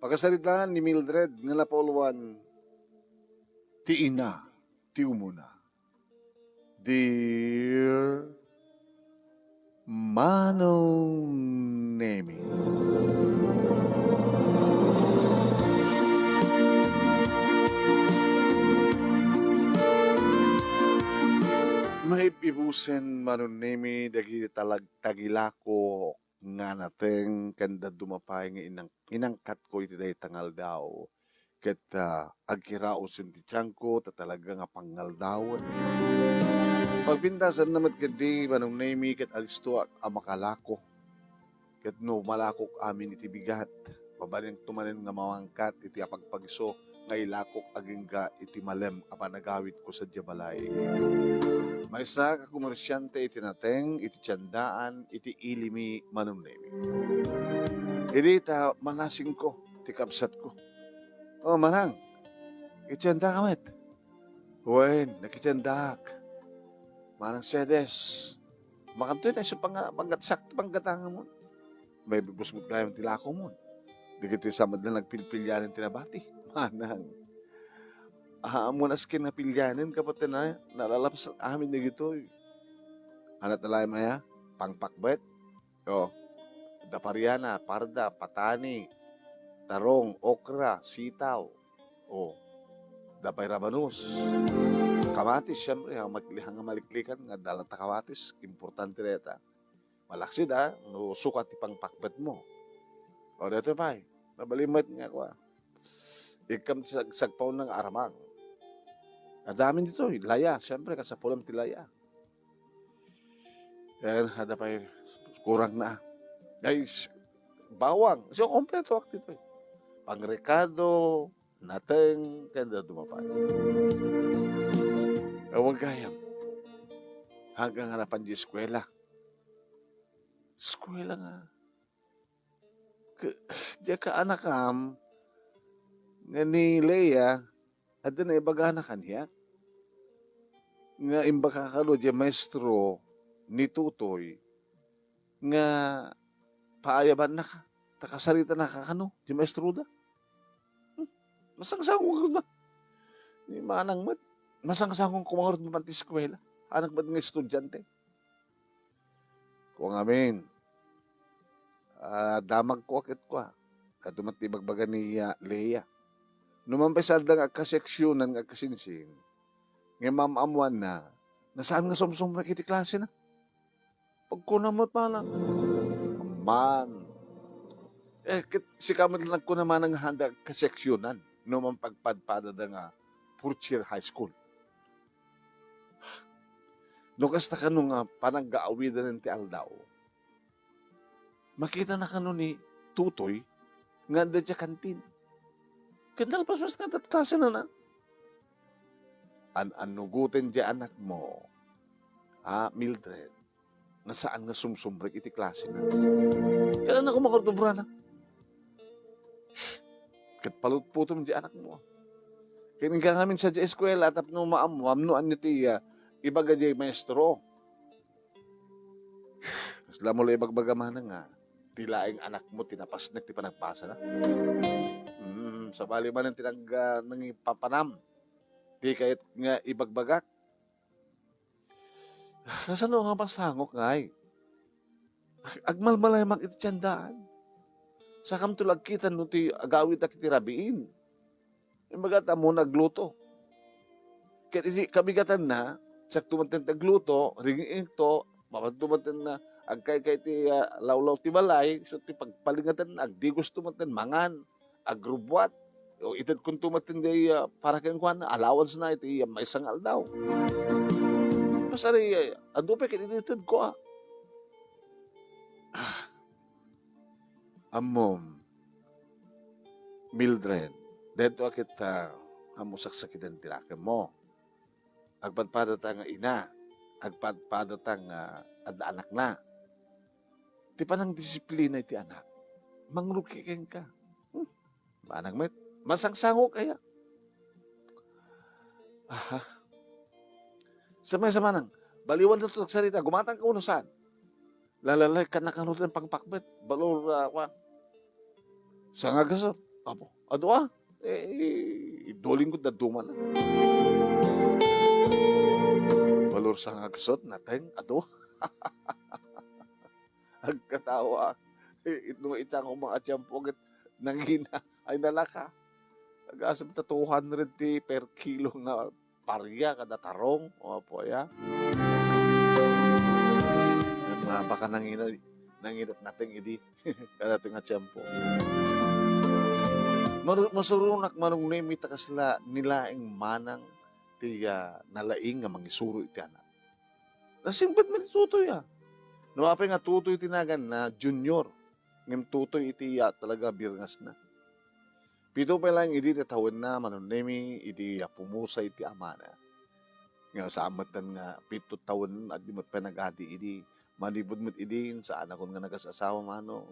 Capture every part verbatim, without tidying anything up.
Pakasaritaan ni Mildred nga napauluan ti ina ti umuna. Dear Manong Nemi. Maib-ibusen, Manong Nemi, dagiti talag-, tagilako nga nateng ken dadduma pay nga inang-, inangkatko iti dayta nga aldaw. Ket, ah, agkiraosen ti tiangko, ta talaga nga pangaldawen. Pagpintasanna met ketdi, Manong Nemi, ket alistoak a makalako. Ket no malakok amin iti bigat, mabalinto manen nga mamangkat iti apagpagiso nga ilakok agingga iti malem a panagawidko sadiay balay. Maysa ka komersiante iti nateng iti tiendaan iti ili mi, Manong Nemi. Idi ta manasingko ti kabsatko. "O, manang, nakitiendaka met?" "Wen, nakitiendak. Manang Cedes, makantoy na isu pangga-, panggatsak, panggatangamon. Maibus met gayam ti lakomon. Dagitoy sa met la nagpilpilianen ti nabati." "Manang, ammom a kas ken napilianen, kapatena, nalalapas amin dagitoy." "Anat na laeng aya? Pangpakbet?" "O, adda pariana, parda, patani, tarong, okra, sitaw. O, adda pay rabanus. Kamatis, siempre, ha, mag-, ha nga maliklikan nga adda latta kamatis, importante dayta. Malaksid, a, no sukat ti pangpakbetmo. O, daytoy pay, mabalin met nga kua. Ikkam ti sag-, sagpaonna nga aramang. Adda amin ditoy, laya, siempre, kasapulem ti laya." Ken adda pay kurangna. Ay, s-, bawang. So, kompleto ak ditoy. Pangrekado, nateng, ken dadduma pay. Awan gayam. Hanggang nga napan di eskuela. Eskuela nga. Ke-, diak kaanakam nga ni Lea, adda naibagana kaniak nga imbagak kano diay maestro ni Tutoy nga paayabannaka, ta kasaritanaka kano diay maestroda. Hmm, masangsango kano da. Ni manang met, masangsango ko mangarud man ti eskuela. Anak met nga estudiante. Kuang amin. Ah, damagko a ket kua. Adu met ti ibagbaga ni, ah, Lea. No man pay sa adda nga agkaseksionan nga agkasinsin, nga maam-ammoanna, nga saan nga sumsumrek iti klasena. Pagkuna met manang, "Ma'am." Eh, ket sika met la nagkuna manang nga saan nga agkaseksionan, no man pagpadpadada nga fourth year high school. No kasta kano nga panaggaawiden ti aldaw, makitana kano ni Tutoy nga adda diay kantin. Ket nalpas met nga adda ti klasena. An-annugoten diay anakmo, a, Mildred, nga saan nga sumsumrek iti klasena. Kailanna koma nga urdubrana. Ket palutputom diay anakmo. Ket inka ngamin sadiay eskuela tapno maammoam no ania ti, ah, ibaga diay maestro. Kasla mo la ibagbaga manang nga, ti laeng anakmo ti napasnek ti panagbasana. Mm, sabali manen ti nag-, ah, nangipapanam ti kayat nga ibagbagak. Kasano nga masangok ngay? Ag-, agmalmalayamak iti tiendaan. Sakamto la agkita no ti agawidak iti rabiin. Imbagak ta ammona agluto. Ket iti kabigatanna, sakto met ti agluto, ring-ingto, mapadto met ti agkaykay ti, ah, lawlaw ti balay, isu ti pagpalingetanna, agdigosto met ti mangan, agrubbuat. O, itedkonto met ti, ah, para kenkuana, allowance na iti, ah, maysa nga aldaw. Pasari, ah, adu pay ket initedko, a. Ah. Ammom, Mildred, daytoy a ket, ah, ammo saksakiten ti lakemmo. Agpadpadata nga ina, agpadpadata nga adda anakna. Ti panangdisiplina iti anak, mangrugi kenka. Hmm. Manang met, masangsangok aya. Aha. Sa maysa manang, baliwan daytoy agsarita, gumatangka wenno saan? Lalalay, kanakano ti pangpakbet, balor, ah, kuan. Saan nga gasut? Apo, adu a? Eh, idulingko dadduma na. Balor sa nga agsot, nateng, adu. Agkatawa. Eh, itno nga itsa ko mga tiyempo, ket nangina, ay nalaka. Agasem ta two hundred ti per kilo nga paria kada tarong. Opo, ya. Nga baka nangina, nanginat nateng idi. Kada ti nga tiyempo. Maru-, masuronak Manong Nemi ta kasla ni laeng manang ti, ah, nalaing nga mangisuro iti anak. Nasimbet met ni Tutoy, ah. No apay nga Tutoy ti naganna, junior. Ngem Tutoy iti, ah, talaga birngasna. Pito pay laeng idi ti tawenna, Manong Nemi, idi, ah, pumusa iti amana. Nga saan met nga pito tawen, adi met pay nagadi idi. Manipud met idi, saanakon nga nagas-asawa, Manong.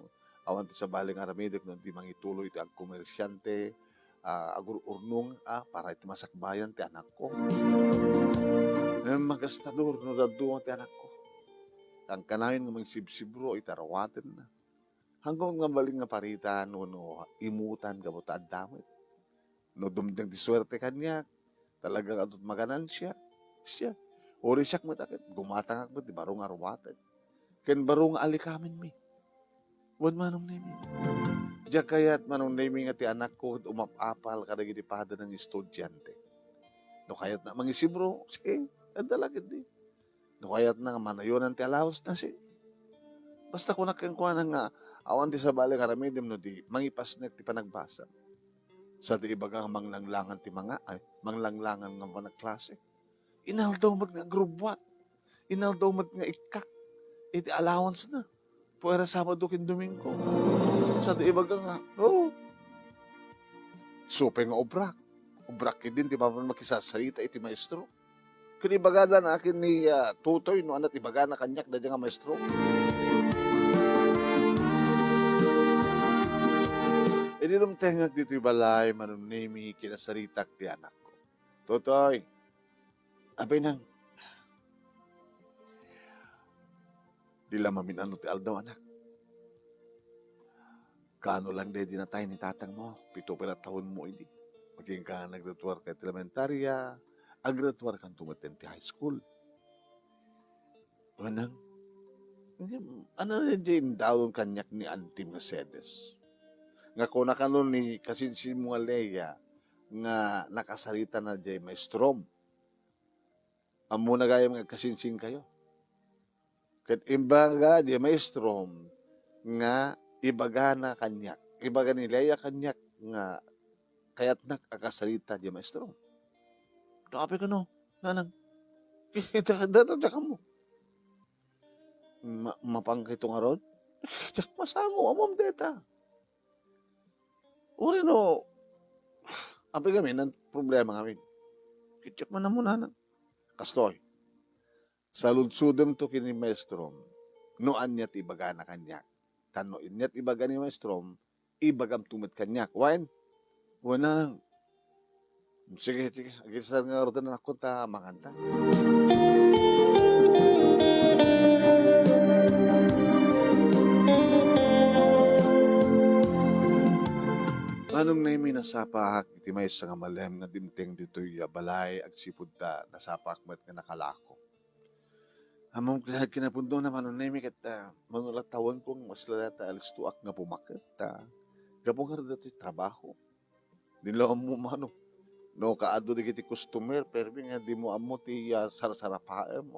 Awan ti sabali nga aramidek no di mangituloy iti agkomersiante, ah, agur-urnong, ah, para iti masakbayan ti anakko. Ngem magastador no dadduma ti anakko. Kankanayon nga mangsibsibro iti arawatenna. Haanko nga balin nga paritan wenno imutan gapu ta adda met. No dumteng ti suerte kaniak, talaga nga adut maganansia. Siak. Uray siak met a ket, gumatangak met ti baro nga aruaten. Ken baro nga alikamenmi. Wen Manong Nemi. Diak kayat, Manong Nemi, nga ti anakko ket umap-apal kadagiti pada nga estudiante. No kayatna mangisibro, sige, adda la ketdi. No kayatna nga manayonan ti allowance na, sige. Basta kunak kenkuana nga awan ti sabali nga aramidem no di mangipasnek ti panagbasa. Sa ti ibaga nga manglanglangan ti manga-, ay, manglanglangan nga panagklase. Inaldaw met nga agrubbuat. Inaldaw met nga ikkak iti allowance na. Puera Sabado ken Domingo. Sa ti ibaga nga, oo. Isu pay nga obrak. Obrak ketdin ti mapan makisasarita iti maestro. Ket ibagada na akin ni, ah, Tutoy no ania ti ibagana kaniak daydiay nga maestro. Idi dumtengek ditoy balay, Manong Nemi, kinasaritak ti anakko. Tutoy, apay nang, di la mamin-ano ti aldaw, anak. Kaano lang daydi natay ni tatangmo, pito pay la tawenmo idi. Agingga nga naggraduarka iti elementaria, aggraduarkanto met ti high school. Manang, ngem, ania daydiay indaron kaniak ni Auntie Mercedes? Nga kuna kano ni kasinsinmo nga Lea nga nakasaritana diay maestrom. Ammona gayam nga agkasinsinkayo. Ket imbaga diay maestrom nga ibagana kaniak, ibaga ni Lea kaniak nga kayatnak a kasarita diay maestrom. Apay kano, nanang? Dayta, dayta, dayta kamo. Ma-, mapankayto ngarud? Diak masango, ammom dayta. Uray no, apay ngamin a problema ngamin? Ket diak man ammo, nanang. Kastoy, saludsodemto ken ni maestrom no ania ti ibagana kaniak. Tan no ania ti ibaga ni maestrom, ibagamto met kaniak. Wen? Wen, nanang. Sige, sige. Agisar nga order na ako ta manganta. Manong Nemi, nasapaak iti maysa nga malem nga dimteng ditoy a balay agsipud ta nasapaak met nga nakalako. Ammom, kin-, kinapudno na, Manong Nemi, ket, ah, mano la tawenko nga mas la ta alistoak nga pumaket, ta gapu ngarud datoy trabaho. Di la ammo, Manong, no kaadu dagiti customer, permi nga dimo ammo ti, ah, sarsarapaem,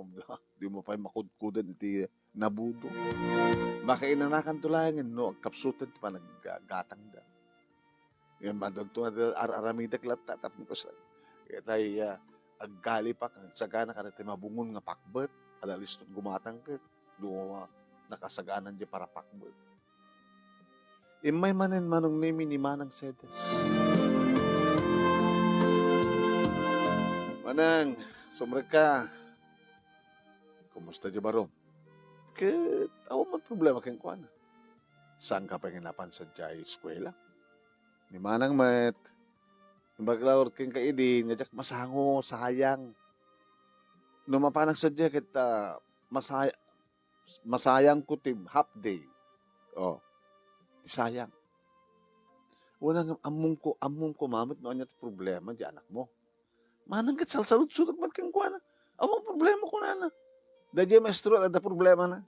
dimo pay makudkoden iti nabudo. Makainanakanto laengen no agkapsuten ti panaggatangda. Ngem addanto nga ar-aramidek latta tapno kas-, ket ay, ah, aggalipak, agsagana kadagiti mabungon nga pakbet, adda liston gumatang ket, no, ah, nakasagana diay parapakbet. Immay manen Manong Nemi ni Manang Cedes. Manang, sumrekka. Kumusta diay barom? Ket awan met problema kenkuana. Saanka pay nga napan sadiay eskuela? Ni Manang met, imbag la kenka idi nga diak masango, sayang. No mapanak sadiay ket, ah, masay-, masayangko ti half day. Oh, ti sayang. Wen, ammom ko, ammom ko met no ania ti problema ti anakmo. Manang ket salsaludsodak met kenkuana. Awan problema, kunana. Daydiay maestro, adda problemana.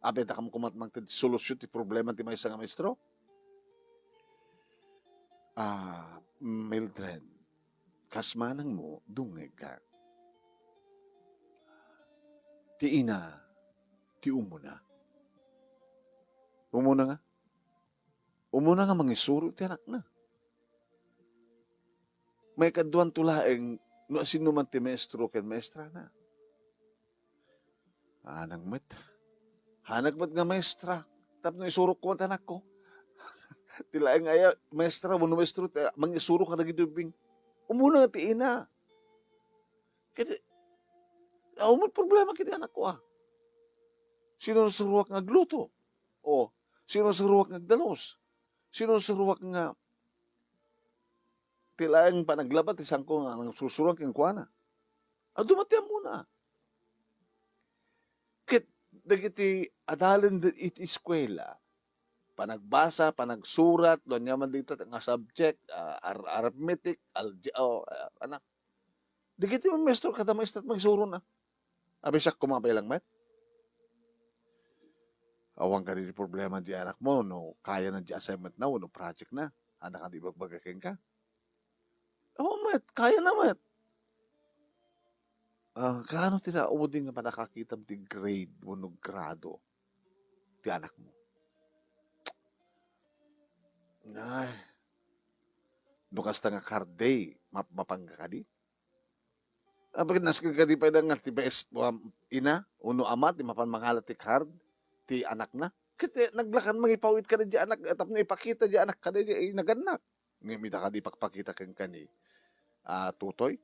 Apay, dakam kumat mangted solusyon ti problema ti maysa nga maestro. Ah, Mildred, kas manangmo, dungngegka. Ti ina, ti umuna. Umuna nga, umuna nga mangisuro ti anakna. Maikaduanto laeng no asino man ti maestro ken maestrana. Hanang met. Hanak met nga maestra tapno isurok ko met anakko. Ti laeng aya maestra wenno maestro ti mangisuro kadagiti ubbing. Umuna nga ti ina. Ket, awan met problema ket ti anakko, a. Sinursuroak nga agluto. O, sinursuroak nga agdalus. Sinursuroak nga ti laeng panaglaba ti saanko nga nangsursuroan kenkuana. Adu met ti ammona. Ket dagiti adalen iti eskuela, panagbasa, panagsurat, no ania man dita nga subject, ah, ar-, arithmetic, alge-, o, ah, anak. Dagiti maestro kada maestra ti mangisurona. Abi, siak koma pay lang met. Awan kadi ti problema ti anakmo no kayana ti assignmentna wenno projectna. Adda kadi ibagbaga kenka? Awan met, kayana met. Ah, kaano ti naudi nga panakakitam ti grade wenno grado ti anakmo? Ay, no kasta nga card day, map-, mapangka kadi? Apay, nasken kadi pay da nga ti best, um, ina wenno ama ti mapan mangala ti card ti anakna? Ket, eh, naglakan mangipaw-it kadi ti anak, eh, tapno ipakita ti anak kadi ti inagannak. Ngem ita kadi ipakpakita kenka ni, ah, Totoy?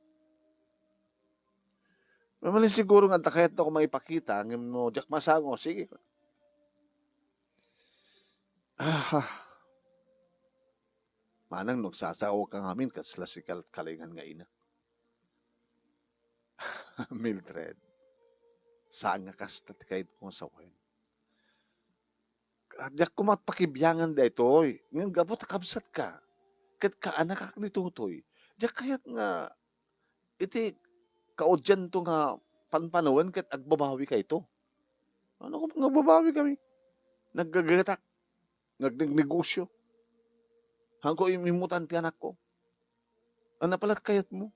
Mabalin siguro nga adda kayatna koma ipakita, ngem no diak masango, sige. Ah, manang no agsasaoka ngamin, kasla si kal-, kalingan nga ina. Mildred, saan nga kasta ti kayatko nga sawen. Ah, diak koma pakibiangan daytoy. Ngem gapu ta kabsatka, ket kaanakak ni Totoy, diak kayat nga iti kaudianto nga panpanawen ket agbabawikayto. Ano nga agbabawikami? Naggagatak, nagnegnegosyo. Haanko im-, immutan ti anakko. Ania pay la ti kayatmo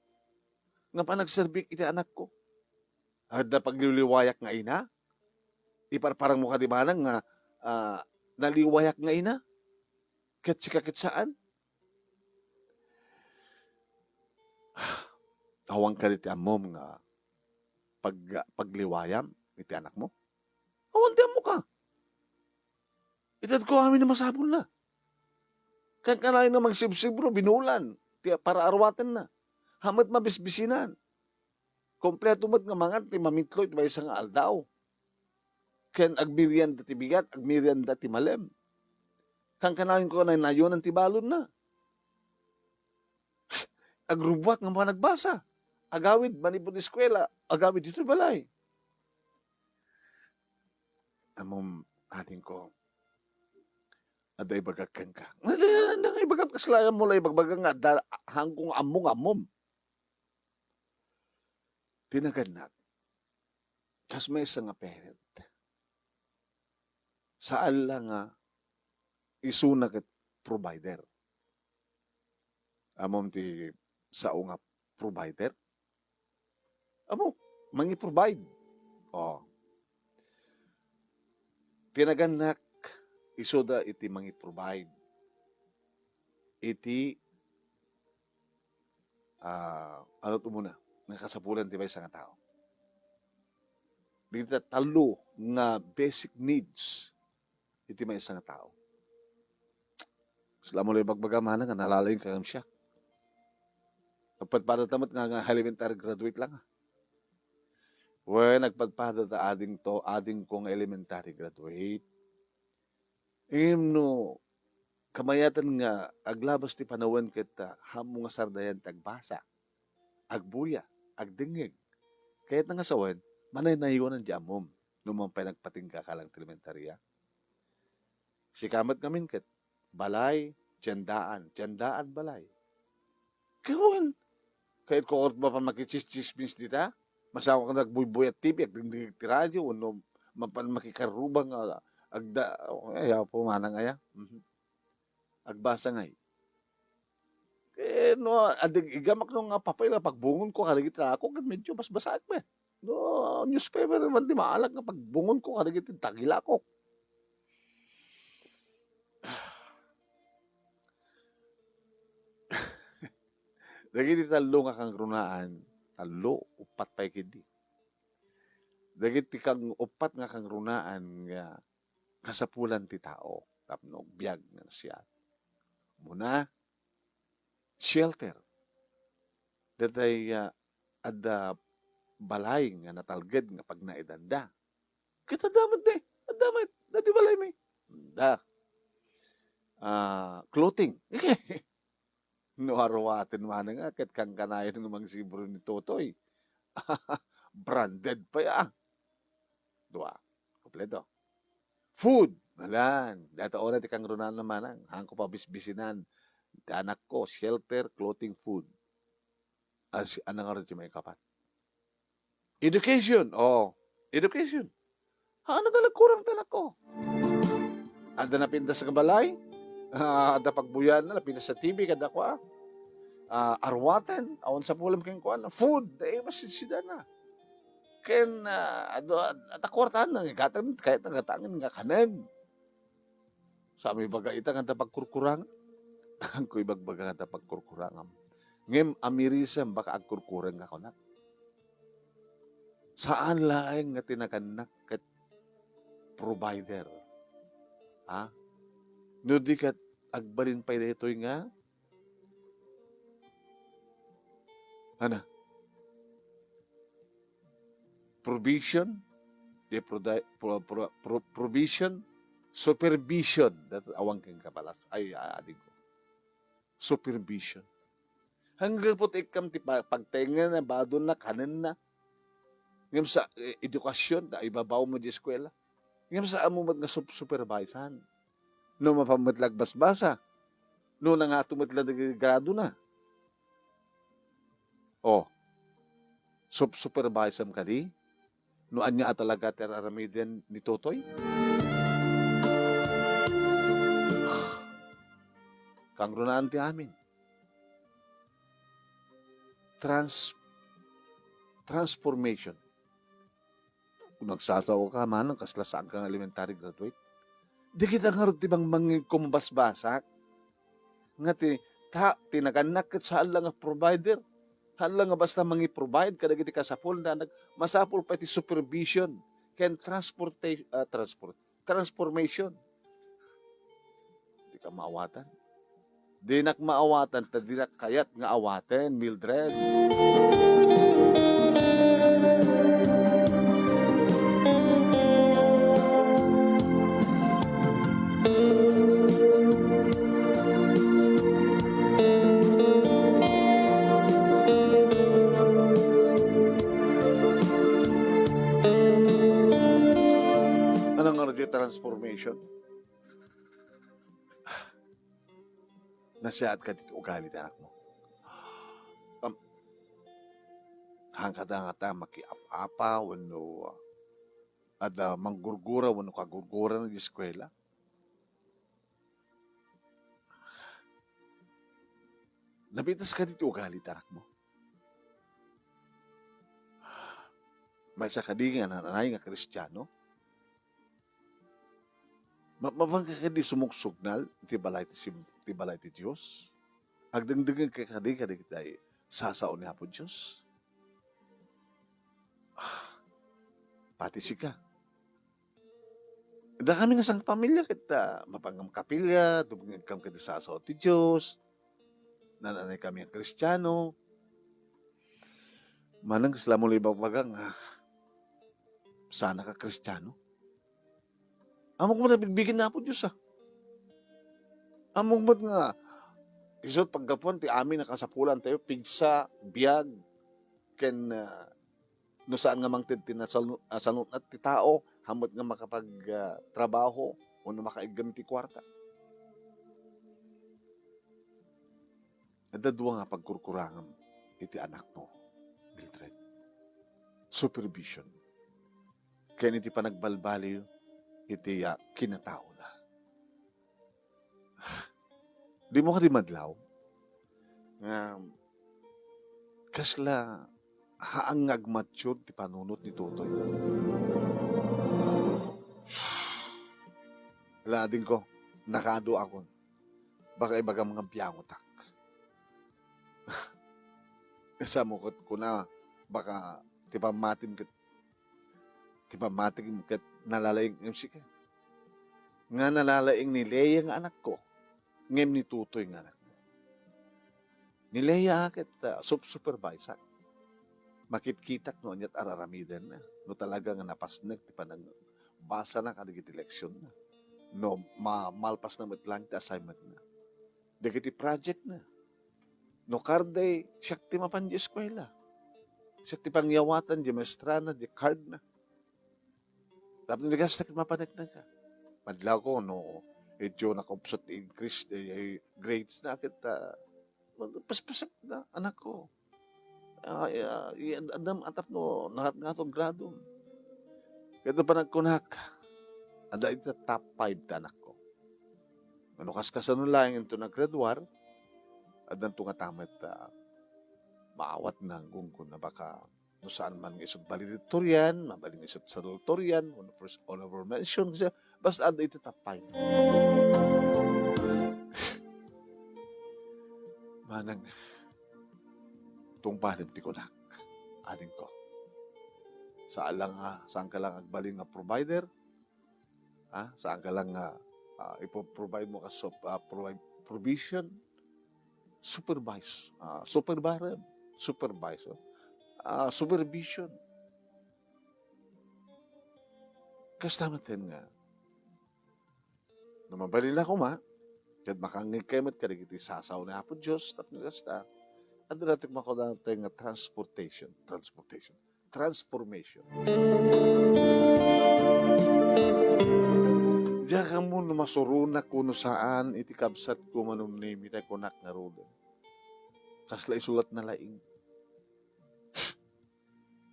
nga panagserbik iti anakko? Adda pagliwliwayak nga ina? Iparparangmo kadi manang nga, ah, naliwayak nga ina? Ket sika ket saan? Awan kadi ti ammom nga pag-, pagliwayam iti anakmo? Awan ti ammoka. Itedko amin a masapulna. Kankanayon nga magsibsibro, binulan ti para aruatenna. Haan met mabisbisinan. Kompleto met nga mangan ti mamitlo iti maysa nga aldaw. Ken agmerienda ti bigat, agmerienda ti malem. Kankanayon nga naynayonan ti balonna. Agrubbuat nga managbasa. Agawid manipud eskuela, agawid ditoy balay. Ammom, adingko, adda ibagak kenka. Adda nga ibagak, kasla mo la ibagbaga nga adda, haanko nga ammo nga ammom. Ti nagannak, kas maysa nga parent, saan la nga isuna ket provider. Ammom ti sao nga provider? Ammok, mangi-provide. O. Ti nagannak, isuda iti mangi-provide iti, ah, ano ti umuna nga kasapulan ti maysa nga tao. Dagiti tallo nga basic needs iti maysa nga tao. Kasla mo la ibagbaga manang nga nalalaing ka ngem siak. Agpadpadata met nga, nga elementary graduate la nga. Wen, agpadpadata adingto, adingko nga elementary graduate. Ngem no kamayatan nga aglabas ti panawen ket, ah, haanmo nga sardayan ti agbasa, agbuya, agdengngeg. Kayatna nga sawen, manaynayonan ti ammom no man pay nagpatingga ka lang ti elementarya. Sika met ngamin ket balay, tiendaan, tiendaan balay. Ket wen, kayatko mapan makitsismis dita? Masango ka nagbuybuyat T V, agdingdingig ti radio, wenno mapan makikarrubang nga agda-, ay, apo manang aya. Mhm. Agbasa ngay. Eh, no, adig-igamak no nga papel a pagbungonko kadagiti lako, ket medyo basbasaek met. No, newspaper man ti maalag nga pagbungonko kadagiti tagilakok. Dagiti tallo nga kangrunaan, tallo, uppat pay ketdi. Dagiti kang-, uppat nga kangrunaan nga kasapulan ti tao tapno agbiag nga nasayaat. Umuna, shelter. Datay, ah, adda balay nga natalged nga pagnaedanda. Ket adda met di, adda met, dadi balaymi. Da. Ah, clothing. No aruaten manen nga, ket kankanayon nga mangsibro ni Totoy. Branded pay, ah. Dua. Kompleto. Food. Nalan. Dayta unay ti kangrunaan manang. Haanko pabisbisinan. Ti anakko, shelter, clothing, food. As, ano nga rin ti maikapat? Education. Oh, education. Haanna nga nagkurang ti anakko? Adda napintas nga balay? Ah, adda pagbuyaanna, napintas a T V kadakuada. Ah, aruaten, awan sapulam kenkuana. Food, dayta masidsidana. Ken, ah, adu-, adda kuartana, gatang, kayatna gatangen nga kanen. Saan mo ibaga ita nga adda pagkurkurang? Haanko ibagbaga nga adda pagkurkurangam. Ngem amirisem, baka agkurkureng nga kunak. Saan laeng nga ti nagannak ket provider. Ha? No di ket agbalin pay daytoy nga, ana? Provision, di prodi-, pro-, pro-, pro-, provision, supervision. Dat awan ken kabalas. Ay, a-, adingko. Supervision. Hanggang put ikkam ti pa-, pagtengenna, badonna, kanenna. Ngem sa, eh, edukasyon, ta ibabaw mo di eskwela. Ngem saan mo met nga sup-, supervisean. No mapan met la agbasbasa. No nangato met la dagiti gradona. Oh. Sup-, superviseam kadi? No ania a talaga ti ar-aramiden ni Totoy? Kangrunaan ti amin. Trans-, transformation. Kung nagsasaoka manang kasla saanka nga elementary graduate, dagita ngarud ti mangmangngegko mabasbasak nga ti ta-, ti nagannak ket saan la nga provider, saan la nga basta mangi-provide kadagiti kasapulan, ta nag-, masapul pay ti supervision ken transporta-, ah, transport-, transformation. Dika maawatan. Dinak maawatan ta dinak kayat nga awaten, Mildred. Ano nga di transformation? Nasayaat kadi ti ugali ti anakmo? Am, haan kada ngata makiap-apa wenno, ah, adda manggurgura wenno kagurgurana di eskwela? Napitas kadi ti ugali ti anakmo? Maysa kadi nga nanay nga Kristiano? Ma-, mapanka kadi sumungsungnal ti balay ti sim-, ti balay ti Dios? Agdengdengngeg ka kadi kadagiti sasaon ni Apo Dios? Ah, pati sika. Dakami nga sangpamilya ket, ah, mapangngam kapilya, dumngegkam ket sasaw ti Dios, nananay kami a Kristiano. Manang kasla mo ibagbaga nga, sana ka Kristiano. Ammok met a bigbigin na Apo Dios, ah. Ammok met nga, isu ti paggapuan ti amin a kasapulan tayo, pigsa, biag, ken, ah, no saan nga mangted ti nasal-, ah, sanutnat ti tao, hammet nga makapag, ah, trabaho, wenno makaiggem ti kuarta. Adda dua nga pagkurkurangem iti anakmo, Mildred. Supervision ken iti panagbalbaliw iti, ah, kinataona. Dimo kadi madlaw nga kasla haan nga agmature ti panunot ni Totoy? Hala, adingko, nakaadu akon. Baka ibagam nga biangotak. Kasano ket kuna, baka ti pammatim ket, ti pammatim ket nalalaing M C ka. Nga nalalaing ni Lea nga anakko, ngem ni Totoy nga anakmo. Ni Lea ket, ah, sup-, supervise-ak. Makitkitak no aniat ar-aramidenna. No talaga nga napasnek ti panagbasana kadagiti leksion na. No ma-, malpasna met lang ti assignment na. Dagiti project na. No card day, siak ti mapan di eskuela. Siak ti pangyawatan di maestrana, di card na. Tapno di kasta mapanekneka. Madlaw ko, no, idyo nakupsot increase, eh, eh, grades na ket, ah, paspasak na, anak ko. Ah, ah, i-, adam atap no, nahat nga to grado. Ket panagkunak, adda iti top five ti anak ko. Ano kas kasano laeng into naggraduar, addan to nga tamet, ah, maawat na gunggon na baka no saan man nga isut valedictorian, mabalin nga isut salutatorian, no first honorable mention, kasi basta adda iti top five. Manang, tungpalem ti kunak, adingko. Saan lang nga, saan ka lang agbalin nga provider, Ha? Saan ka lang nga, ah, ipo-provide mo ka sup-, ah, provide provision, supervise, ah, supervise, supervise, oh. Ah, supervision. Kasta met nga, no mabalin la koma, ket makangngegkay met kadagiti sasaw ni Apo Dios, tapno kasta, adda datoy makunaten nga transportation, transportation. Transformation. Diak ammo no masuronak wenno saan iti kabsatko, Manong Nemi, tay kunak ngaruden. Kasla isulat na laing.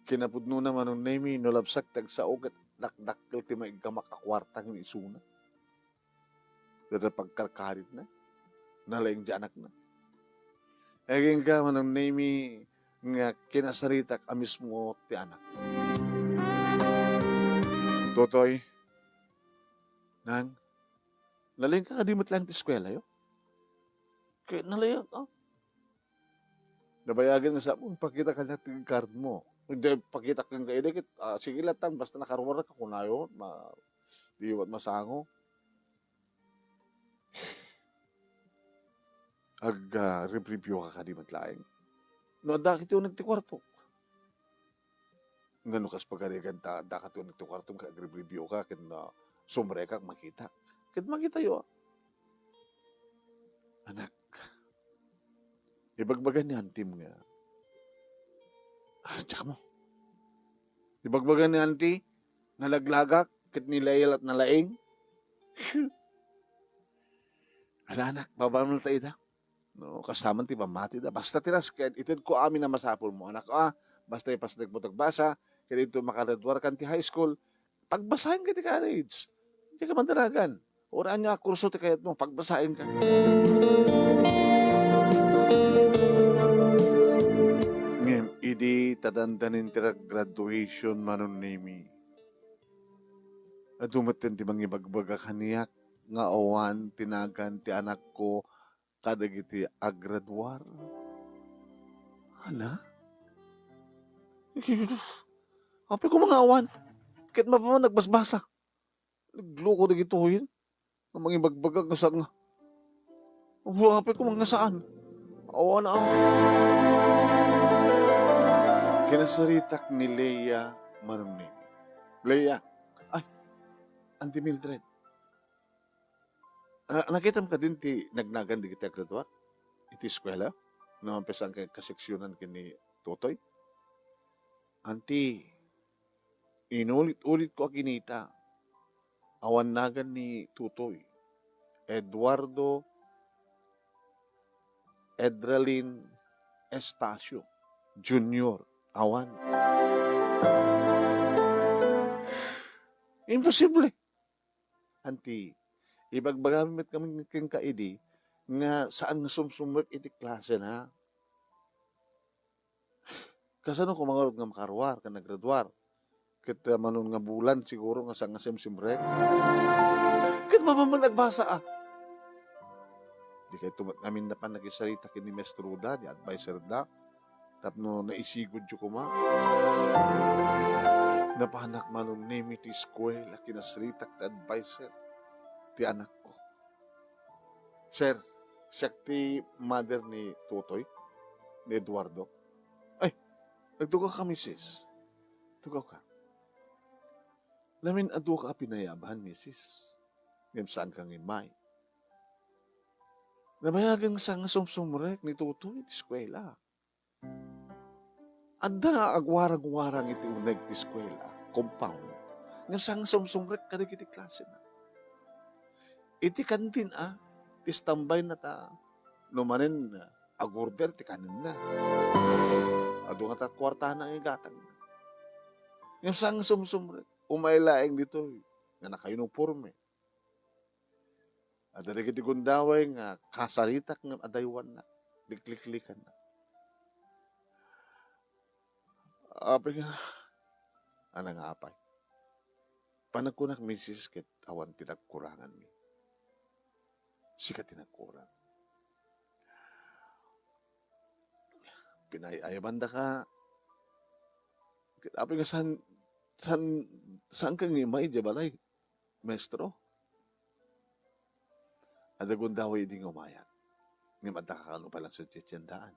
Kinapudnona, Manong Nemi, no labsak ti agsao ket dakdakkel ti maiggamak a kuarta nga isuna. Dagiti pagkarkaritna, nalaing ti anakna. Agingga, Manong Nemi, nga kinasaritak a mismo ti anak. Totoy, Nang, nalaing ka kadi met laeng ti eskuela yo? Ket nalaing, ah. Nabayagen nga sa, "Pakita kaniak ti card mo." "Hindi, pakita kenka idi ket, ah, sige latta, basta nakaruar ka, kunayo, ma-, di masango." Ag, ah, review ka kadi met laeng. No, adda ket ti uneg ti kuarto. Ngano kas pagarigan ta, adda ket ti uneg ti kuarto, ag-review ka, ken, ah, sumrekak, makita. Ket makita yo, ah. Anak, ibagbaga ni antim nga, ah, tiyak mo. Ibagbaga ni anti, nalaglagak, ket ni Lea lat nalaing. Ala, anak, babaan mo ta ida. No, kastaman ti pammati da. Basta ti nas-, ket itedko amin a masapul mo, anak, ah. Basta ipasnek mo ti agbasa, ket inton makagraduar kan ti high school, pagbasaen ka ti college. Dika mandanagan. Uray ania a kurso ti kayat mo, pagbasaen ka. Ngem idi ta dandanin ti graduation, Manong Nemi, adu metten ti mangibagbaga kaniak nga awan ti nagan ti anakko kadagiti agraduar. Ana? Apay ko nga awan. Ket mapaman nagbasbasa. Nagloko dagitoyen. Nga mangibagbaga nga saan nga. Apay ko nga saan. Awan a. Kinasaritak ni Lea, Manong Nemi. Lea, ay, Auntie Mildred. Ah, nakitam kadin ti nagnagan dagiti agraduar iti eskuela? No, ampesan kay kaseksionan ken ni Totoy? Anti, inulit-ulit ko a kinita. Awan nagan ni Totoy. Eduardo Edralin Estacio Junior. Awan. Imposible. Anti, ibagbagami met kami kenka idi nga saan nga sumsumrek iti klasena. Kasano koma ngarud nga makaruar ken agraduar? Ket, ah, manon nga bulan siguro nga saan nga simsimrek. Ket mapan man agbasa, ah. Dikayto met ngamin napan nakisarita ken ni Maestroda, ni adviserda, tapno naisigodyo koma. Napanak manon nimi ti eskuela, kinasaritak ti adviser ti anakko. Sir, siak ti mother ni Totoy, ni Eduardo. Ay, nagtugawka, misis. Tugawka. Lamin-aduka a pinayaban, misis. Ngem saanka nga immay. Nabayagen nga saan nga sumsumrek ni Totoy iti eskuela. Adda nga agwarang-warang iti uneg ti eskuela, compound, ngem saan nga sumsumrek kadagiti klasena. Iti kantin a, ti standby na ta, no manen, ah, agorder ti kanenna. Adu nga ta kuartana nga igatangna. Ngem saan nga sumsumrek, umay laeng ditoy nga nakauniporme. Adda dagiti gundaway nga kasaritak ngem adaywanna, likliklikanna. Apay nga, ana nga apay? Panagkunak, misis, ket awan ti nagkuranganmi. Sika ti nagkurang. Pinay-ayabandaka. Ket apay nga saan, saan, saanka nga immay idiay balay? Maestro, adda gundaway idi nga umayak. Ngem adda kakano pay lang sadiay ti andaan.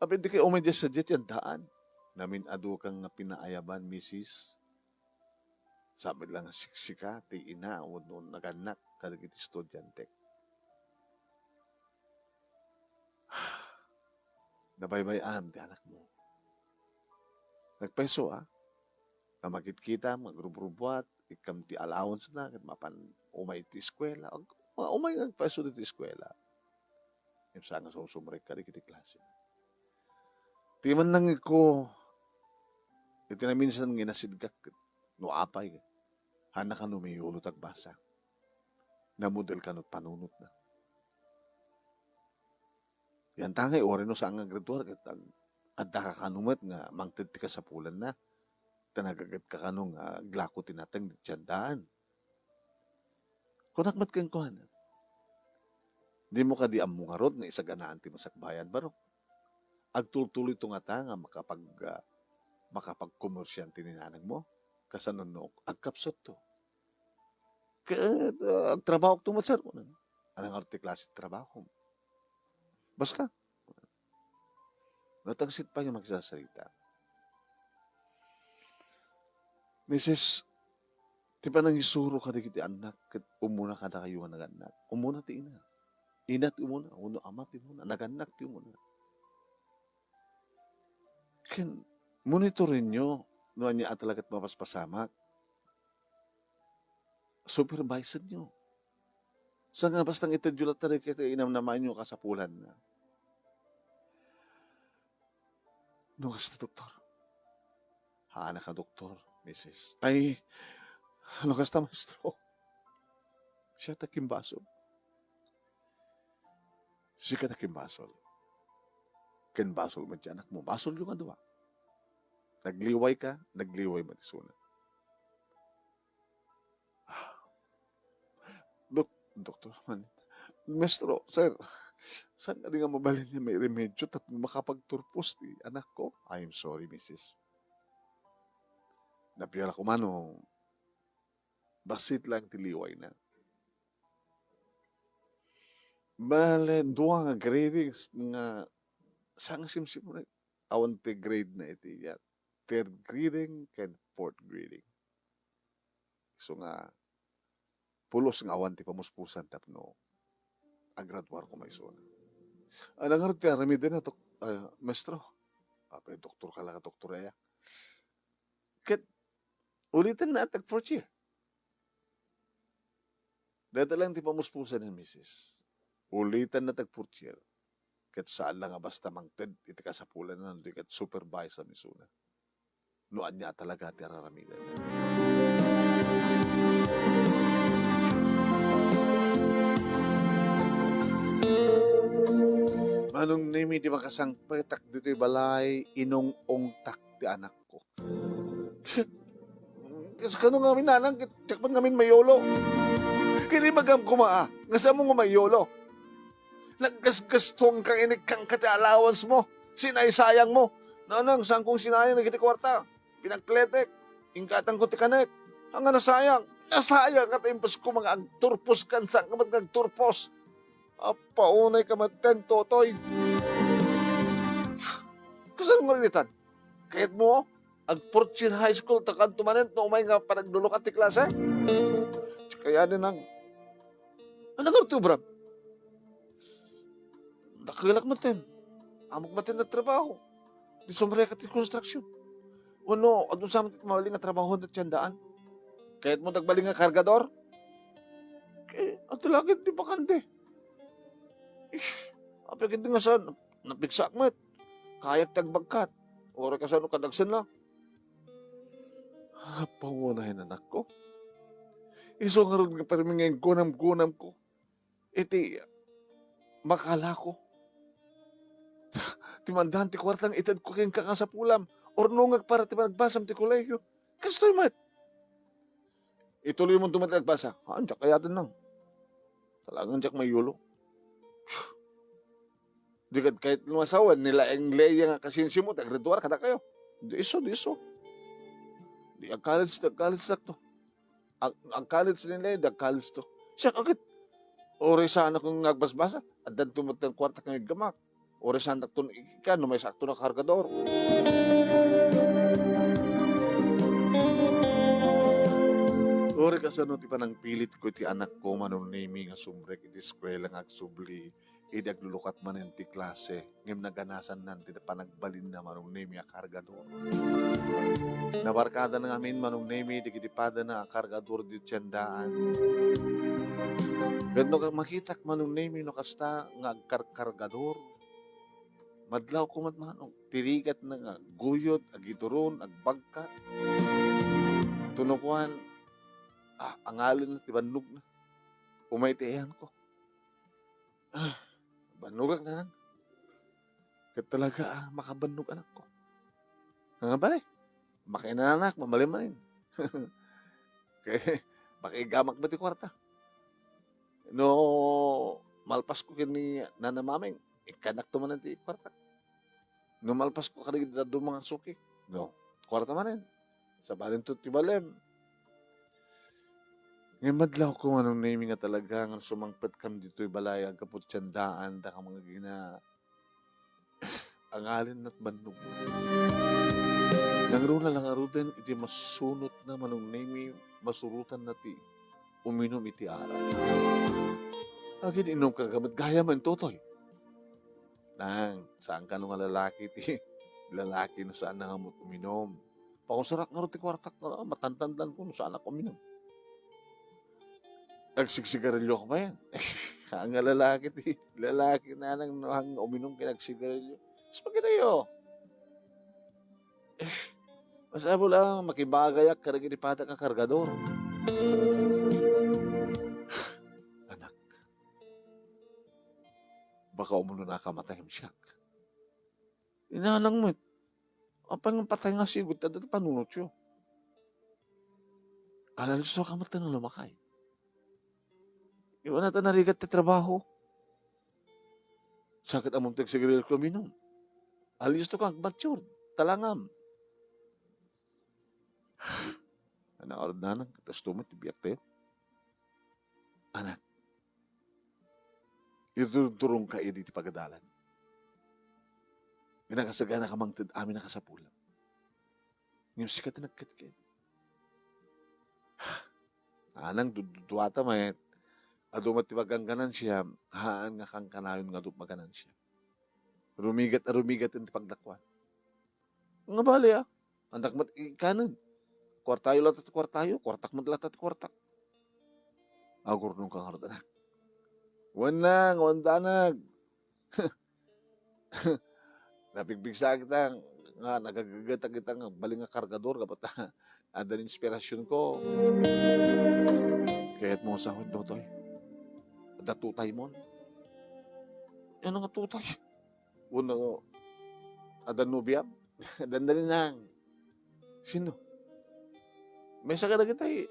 Apay dikay umay diay sadiay ti andaan? Namin-aduka nga pinaayaban, misis. Saan met lang nga siksika ti ina wenno nagannak kadagiti estudiantek. Nabaybay-am ti anakmo. Nagpayso, a? Nga makitkitam, nga agrubrubuat, ikkam ti allowance na, ket mapan umay ti eskuela. Ag-, umay nga agpayso ditoy eskuela. Ngem saan nga sumsumrek kadagiti klase. Ti mannangegko, iti naminsan nga inasidgak, no apay, haanna kano miyulot agbasa. Namudel kano panunotna. Yantangay, uray no saan nga graduar, ket ag-, adda ka kano met nga mangted ti kasapulanna. Ta nagaget ka kano nga aglako ti nateng ti andaan. Kunak met kenkuana, dimo kadi ammo ngarud nga isaganaan ti masakbayan, barok? Agtultuloyto ngata nga makapag-, ah, makapagkomersiante ni nanangmo? Kasano no agkapsutto? Ket, ah, agtrabahokto met, sir, kunana. Ania ngarud ti klase ti trabahom? Basta, natangsit pay nga makisarsarita. Misis, ti panangisuro kadagiti annak ket umuna kadakayo nga nagannak. Umuna ti ina. Ina ti umuna, wenno ama ti umuna, nagannak ti umuna. Ken monitorenyo no ania a talaga ti mapaspasamak. Supervisenyo. Saan nga basta itedyo latta dagiti inamnamaenyo kasapulanna. No kasta, doktor? Haanna ka doktor, misis. Ay, no kasta, maestro? Siak ti agimbasol. Sika ti agimbasol. Ken basol met ti anakmo. Basolyo nga dua. Nagliway ka, nagliway met isuna. Dok-, doktor, man, maestro, sir, saan kadi nga mabalin nga mairemedyo tapno makapagturpos ti anakko? I am sorry, misis. Napiyala ko man no bassit lang ti liwayna. Bale, dua nga gradings nga saan nga simsimrek. Awan ti grade na iti, ya, third grading ken fourth grading. Isu nga pulos nga awan ti pamuspusan tapno agraduar koma isuna. Ania ngarud ti aramidna, dok-, ah, maestro? Apay, doktor ka la, doktor aya. Ket ulitanna ti ag-fourth year. Dayta lang ti pamuspusan ni misis. Ulitanna ti ag-fourth year. ket saan la nga basta mangted iti kasapulanna no di ket supervise-am isuna no ania talaga ti ar-aramidenda. Manong Nemi, idi makasangpetak ditoy balay, inung-ungtak ti anakko. Kas-, kano ngamin, nanang, ket diak man ngamin mayolo. Ket ibagam koma, a, nga saanmo nga mayolo. Naggasgastuangka, inikkanka ti allowance mo. Sinaysayangmo. Nanang, saankong sinayang dagiti kuarta. Pinagpletek. Ingkatangko ti kanek. Ania a nasayang? Nasayang ket impusko nga agturpos ken saanka met nga agturpos. Apaunayka met ken, Totoy. Kasano nga initan? Kayatmo, ag-fourth year high school, ta kanto manen no umay nga panaglulukat ti klase? Kayatnang, ania ngarud ti obram? Dakkelak maten. Ammok maten a trabaho. Di sumrek ti construction. Wenno, adun sa manen ti mabalin nga trabaho ti tiendaan? Kayatmo ti agbalin nga kargador? Ket, adu la ket ti bakante. Ish, apay ket di nga saan, napigsaak met. Kayat ti agbagkat. Uray kasano kadagsen lang. Apaunay, anakko. Isu ngarud nga permi nga inggunam-gunamko iti makalako. Ti mandaan ti kuarta nga itedko kenka nga sapulam, urnongek para ti panagbasam ti kolehio. Kastoy met. Ituloymonto met ti agbasa. Haan, diak kayatennang. Talagang diak mayolo. Di kad kayat lumasawen, ni laeng Lea nga kasinsiamo, ti agriduar kadakayo. Di isu, di isu. Di ag-college, di ag-college dakto. Ag-, ag-college ni Lea, di ag-college to. Siak, agit. Uray saanak nga agbasbasa, addanto met ti kuarta ken gamak. Uray saandakton ikkan no maysakto nga kargador. Uray kasano ti panangpilitko iti anakko, Manong Nemi, nga sumrek iti eskuela nga agsubli idi aglulukat manen ti klase, ngem naganasannan ti panagbalinna, Manong Nemi, a kargador. Nabarkadana ngamin, Manong Nemi, dagiti padana a kargador iti tiendaan. Ket no makitak, Manong Nemi, no kasta nga agkarkargador, madlawko met, Manong, ti rigatna nga guyod, agituron, agbagkat. Tuno kuan, ah, angalin ti bannogna. Umay ti ayanko. Ah, bannogak, nanang. Ket talaga a makabannog anakko. Nga bale, makainananak, mamali manen. Kay, makaigamak met ti kuarta. No malpasko ken ni Nana Mameng, ikkannakto manen ti kuarta. No malpasko kadagiti dadduma nga suki, no, kuarta manen. Sabalinto ti balem. Ngem madlawko, Manong Nemi, nga talaga nga sumangpetkam ditoy balay, aggapu ti tiendaan, dakam nga gina-, angalin met bannog. Nangruna la ngaruden iti masunotna, Manong Nemi, masurotanna ti uminum iti arak. Agin-inumka met gayam, Totoy. Nang, saan kano nga lalaki ti lalaki no saan nga uminum. Pausarek ngarud ti kuartak, no, matantandanko no saanak uminum. Agsigsigarilio ka pa yan. Haan nga lalaki ti, lalaki, nanang, no haan nga uminum ken agsigarilio. Spaghetti yo. Masapul a makibagayak kadagiti padak a kargador. Anak, baka umuna nakamatay siak. Inanang met, apay nga patay nga sigud, adda ti panunotyo. Alalisto ka met nga lumakay. Iwan ta narigat ti trabaho. Sakit among tagsigarilyo uminum. Alisto ka, agmature. Talangam. Anak, arud nanang, katas tumat, ti biyak tayo. Anak, itudturongka idi ti pagadalan. Nga nakasagana ka mangted amin a kasapulam. Ngem sika ti nagketket. Anang dudduduata met. Adu met ti maganganansia, haan nga kankanayon nga adu maganansia. Rumigat a rumigat ti pagdakuan. Nga bali, a. Andak met ikkanen. Kuartayo latta ti kuartayo, kuartak met latta ti kuartak. Agurnong ka ngarud, anak. Wen nang, wen danag. Napigbigsa kita nga nagagagetak ita nga bali nga kargador, gapu ta adda inspirasionko. Kayatmo sawen, Totoy? Adda tutaymon? Ano nga tutay? Wenno adda nobiam? Adda nalinang. Sino? Maysa kadagiti,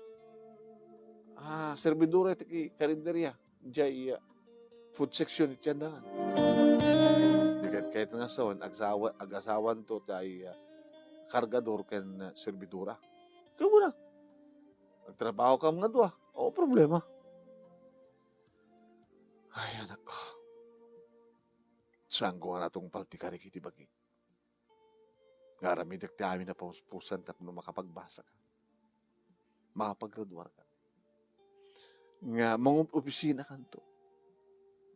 ah, serbidora iti karinderya, diay, ah, food section iti andangan. Di ket kayat nga sawen, agsawa-, agasawanto ti, ah, kargador ken, ah, serbidora. Kaya mo na. Agtrabahokam nga dua. O, problema. Ay, anak ko. Saanko nga natungpal ti karik iti bagik. Nga aramidek ti amin a pamuspusan tapno makapagbasaka. Makapaggraduarka. Nga mangopisinakanto.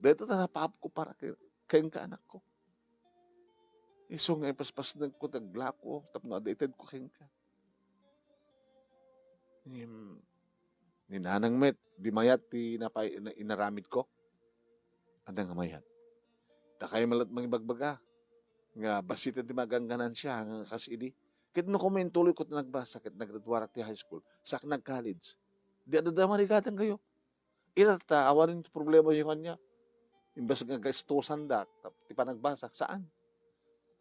Dayta ti napaapko para ken-, kenka, anakko. Isu nga ipaspasnegko ti aglako tapno adda itedko kenka. Ngem, ni nanang met, di mayat ti napay-, na-, inaramidko. Adda nga mayat. Dakay met la mangibagbaga nga bassit ti magangganansya nga kas idi. Ket no koma intuloyko ti nagbasa ket naggraduarak ti high school, saak nag-college, di adda marigatankayo. Ita ta, awanen ti problemayo kaniak. Imbes nga gastusandak, tap-, ti panagbasa, saan.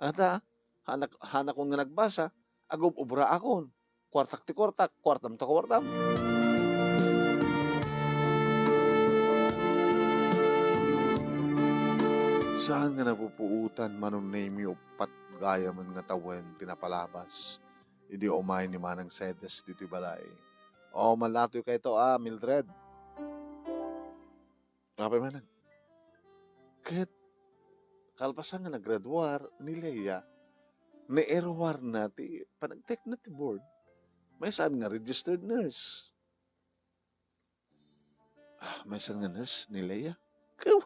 Ata, hanak-, hanakon nga nagbasa, agub-ubraakon. Kuartak ti kuartak, kuartam ti kuartam. Saan nga napupuotan, Manong Nemy, uppat gayamen nga tawen ti napalabas idi umay ni Manang Cedes ditoy balay. O, malatoy kayto, a, Mildred. Apay manen? Ket kalpasan nga naggraduar ni Lea, naeruarna ti panagtekna ti board. Maysa nga registered nurse. Ah, maysa nga nurse ni Lea? Kaya,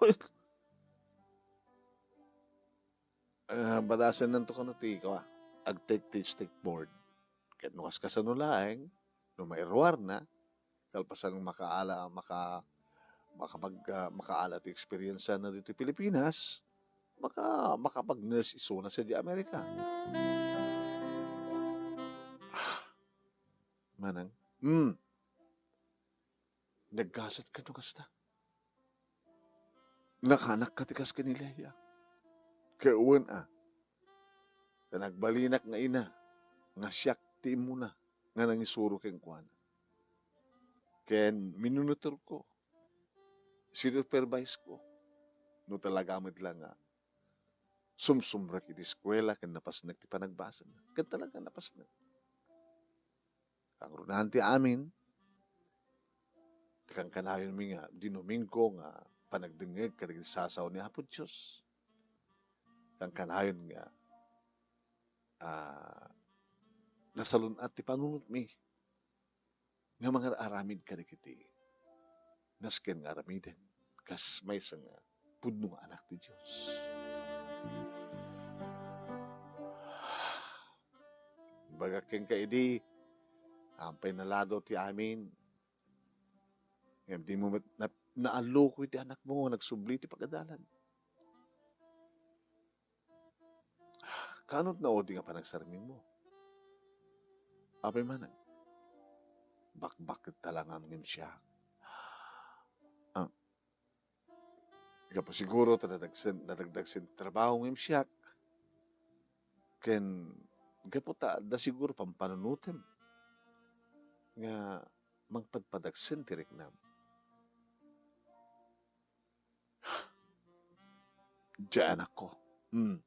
ah, badasennanto kano ti, kua, agtek-, teach-, take board. Ket no kas-, kasano laeng, no mairuarna, kalpasan makaala-, maka-, makapag-, ah, makaala ti experience na ditoy Pilipinas, maka-, makapag-nurse isuna sadiay Amerika. Ah, manang, hmm. Naggasat ka no kasta? Nakanak ka ti kas ken ni Lea? Ket wen a, ta nagbalinak nga ina, nga siak ti immuna nga nangisuro kenkuana. Ken minunutorko, sinupervise ko, no talaga met la nga sumsumrek iti eskuela ken napasnek ti panagbasana. Ken talaga napasnek. Kangrunaan ti amin, ti kankanayonmi nga Domingo nga panagdengngeg kadagiti sasao ni Apo Dios. Kankanayon nga, ah, nasalun-at ti panunotmi nga mangar-aramid kadagiti nasken nga aramiden kas maysa nga pudno nga anak ti Dios. Ibagak kenka idi, ampay nalado ti amin. Ngem dimo met na-, naalluko iti anakmo nga nagsubli iti pagadalan. Kaano ti naudi nga panagsarminmo? Apay manen? Bakbak ket talangam ngem siak. Ah, gapu siguro ta nadagsen, nadagdagsen ti trabaho ngem siak. Ken gapu ta adda siguro pampanunotem nga mangpadpadagsen ti riknam. Diay anakko. Hmm.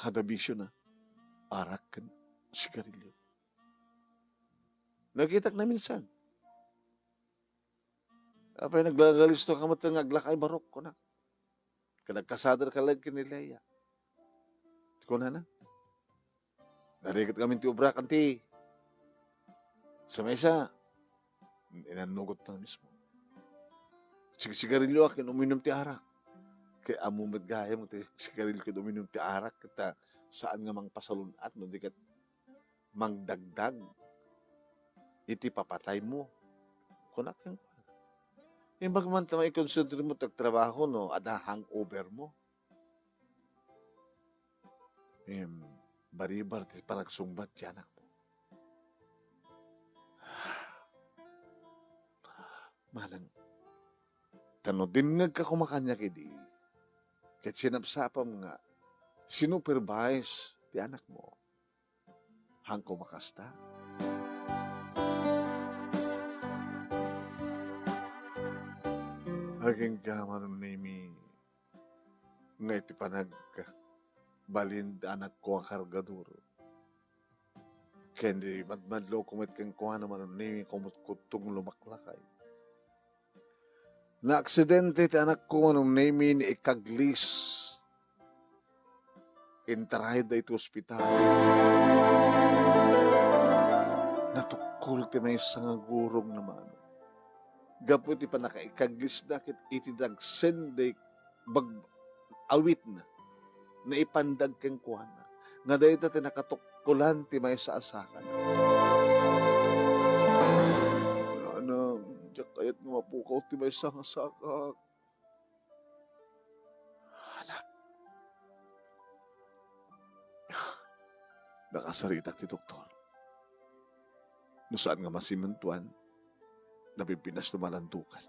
Adda bisiona. Arak ken sigarilyo. Nakitak na minsan. Apay, naglagalisto ka met nga aglakay barok, kuna. Ket nagkasader ka laeng ken ni Lea. Kunana, narigat ngamin ti obrak, anti. Sa maysa, inannugot na mismo. Sigsigarilyo ken uminum ti arak. Kay ammo met gayam ti sigarilyo ken uminum ti arak, ket saan nga mangpasalun-at no di ket mangdagdag iti papataymo. Kunak kenkuana, Imbag man ta maikonsentramo ti agtrabaho no adda hangover mo. Em, baribar ti panagsungbat ti anakmo. Manang, ta no dimngegka koma kaniak idi, ket sinapsapam nga sinupervise ti anakmo, haanko makasta. Agingga, Manong Nemi, nga iti panagbalin ti anakko a kargador, ken di madmadloko met kenkuana, Manong Nemi, kumutkuttong lumaklakay. Naaksidente ti anakko, Manong Nemi, ni ikaglis. Intarayda iti ospital. Natukkol ti maysa nga gurong na mano. Gapu iti pannakaikaglisda ket iti dagsen day bag-, awitna, naipandag kenkuana, nga dayta ti nakatukkolan ti maysa a sakana. Nanang, diak kayat nga mapukaw ti maysa nga sakak. Anak. Nakasaritak ti doktor. No saan nga masimentoan, napimpinas no malandukan.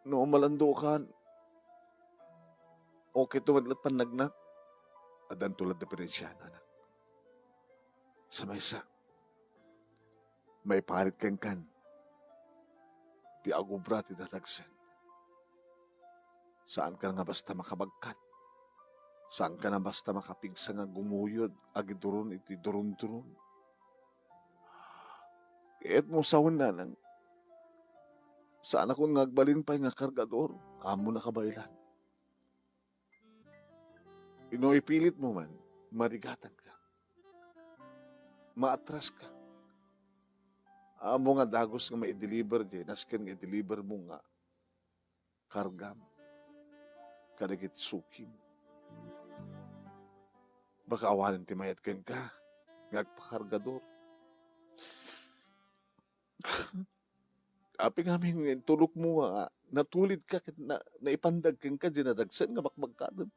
No malandukan, okay to met la't pannagnak, addanto la't diperensiaan, anak. Sa maysa, maiparit kenkan ti agubra ti dadagsen. Saanka nga basta makabagkat. Saanka nga basta makapigsa nga gumuyod agiduron iti durunduron. Ket mo sawen, nanang, saanakon nga agbalin pay nga kargador, ammona kabaelan. No ipilitmo man, marigatanka. Maatraska. Ammom nga dagus nga mai-deliver diay, nasken nga i-deliver mo nga kargam kadagiti sukim. Baka awanen ti mayat kenka nga agpakargador. Apay ngamin nga intulokmo nga natulidka ket na-, naipandag kenka diay nadagsen nga bakbagkatem?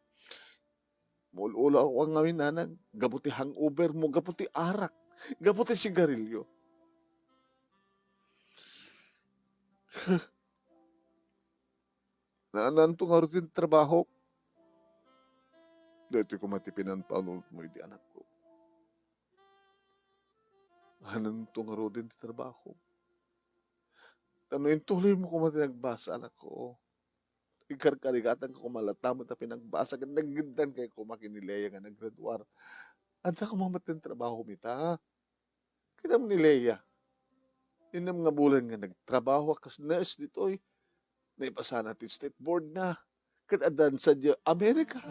Maul-ulaw ngamin, nanang, gapu ti hangover mo, gapu ti arak, gapu ti sigarilyo. Naananto ngarud ti trabahok. Daytoy koma ti pinanpanunotmo idi anakko. Ananto ngaruden ti trabahom? Ta no intuloymo koma ti nagbasa, anakko, ikarkarigatanka koma latta met a pinagbasa, ket nagiddan kay koma ken ni Lea nga naggraduar. Adda koma met ti trabahom ita. Kidam ni Lea. Innem nga bulan nga nagtrabaho kas nurse ditoy. Naipasana ti state board na. Ket addan sadiay America.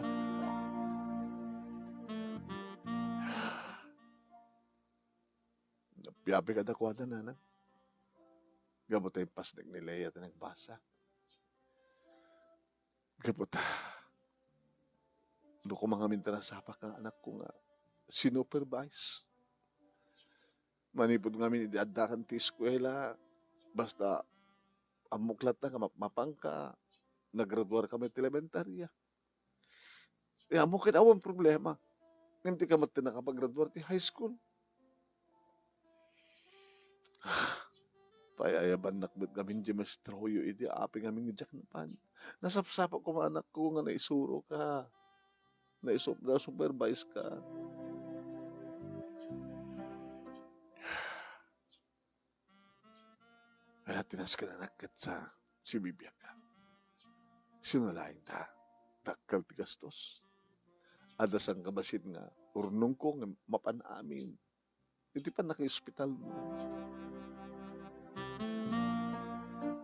Napiapi kadakuada, nanang. Gapu ta impasnek ni Lea ti nagbasa. Gapu ta, no koma ngamin ta nasapak nga anakko nga sinupervise. Manipud ngamin idi addakan ti eskuela, basta ammok latta nga mapmapanka, nagraduarka met ti elementarya. Ti ammok ket awan problema. Ngem dika met ti nakapagraduar ti high school. Pay-ayabannak met ngamin diay maestroyo idi apay ngamin nga diak napan. Nasapsapok koma, anakko, nga naisuroka. Naisup-, nasupervise ka. Ala, ti nasken, anak, ket sa sibibiagka. Sino laeng ta? Dakkel ti gastos. Adda sangkabassit nga urnongko nga mapan amin iti pannakaospitalmo.